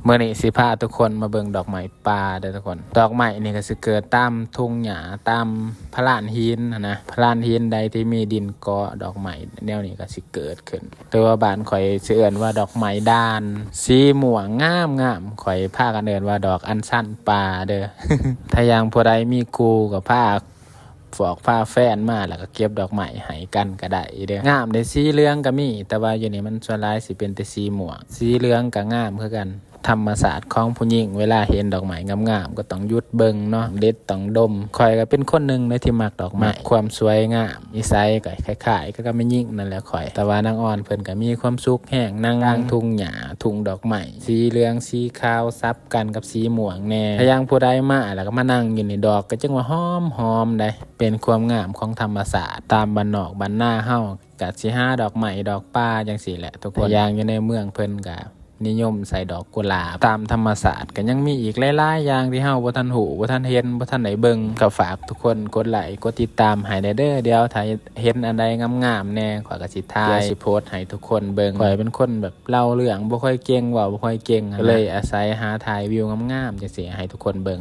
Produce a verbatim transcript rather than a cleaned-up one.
มื้อนี้สิพาทุกคนมาเบิ่งดอกไม้ป่าเด้อทุกคน ดอกไม้นี่ก็สิเกิดตามทุ่งหญ้า ตามพะลานหินหั้นนะ พะลานหินใดที่มีดินเกาะ ดอกไม้แนวนี้ก็สิเกิดขึ้น แต่ว่าบ้านข่อยสิเอิ้นว่าดอกไม้ด่าน สีม่วงงามๆ ข่อยพากันเอิ้นว่าดอกอัญชันป่าเด้อ ถ้าอย่างผู้ใดมีคู่ก็พา พวกพาแฟนมาแล้วก็เก็บดอกไม้ให้กันก็ได้เด้อ งามเด้ สีเหลืองก็มี แต่ว่าอยู่นี่มันส่วนหลายสิเป็นแต่สีม่วง สีเหลืองก็งามคือกัน ธรรมชาติของผู้หญิง เวลาเห็นดอกไม้งามๆ ก็ต้องหยุดเบิ่งเนาะ เด็ดต้องดม ข่อยก็เป็นคนหนึ่งเลยที่มักดอกไม้ มักความสวยงาม นิสัยก็คล้ายๆ กับแม่หญิงนั่นแหละข่อย แต่ว่านางอ่อนเพิ่นก็มีความสุขแฮง นั่งกลางทุ่งหญ้า ทุ่งดอกไม้ สีเหลือง สีขาว สับกันกับสีม่วงแน่ ถ้าอย่างผู้ใดมาแล้วก็มานั่งอยู่นี่ ดอกก็จั่งว่าหอมๆ ได้ เป็นความงามของธรรมชาติ ตามบ้านนอกบ้านนาเฮาก็สิหาดอกไม้ดอกป่าจั่งซี้แหละทุกคน แต่อย่างอยู่ในเมืองเพิ่นก็นิยมใส่ดอกกุหลาบ ตามธรรมชาติก็ยังมีอีกหลายๆ อย่างที่เฮาบ่ทันฮู้ บ่ทันเห็น บ่ทันได้เบิ่ง ก็ฝากทุกคนกดไลค์กดติดตามให้แหน่เด้อ เดี๋ยวถ้าเห็นอันใดงามๆ แหน่ ข้อยก็สิถ่าย เดี๋ยวสิโพสต์ให้ทุกคนเบิ่ง ข้อยเป็นคนแบบเล่าเรื่องบ่ค่อยเก่ง เว้าบ่ค่อยเก่งหั้นนะ ก็เลยอาศัยหาถ่ายวิวงามๆ จั่งซี้ให้ทุกคนเบิ่ง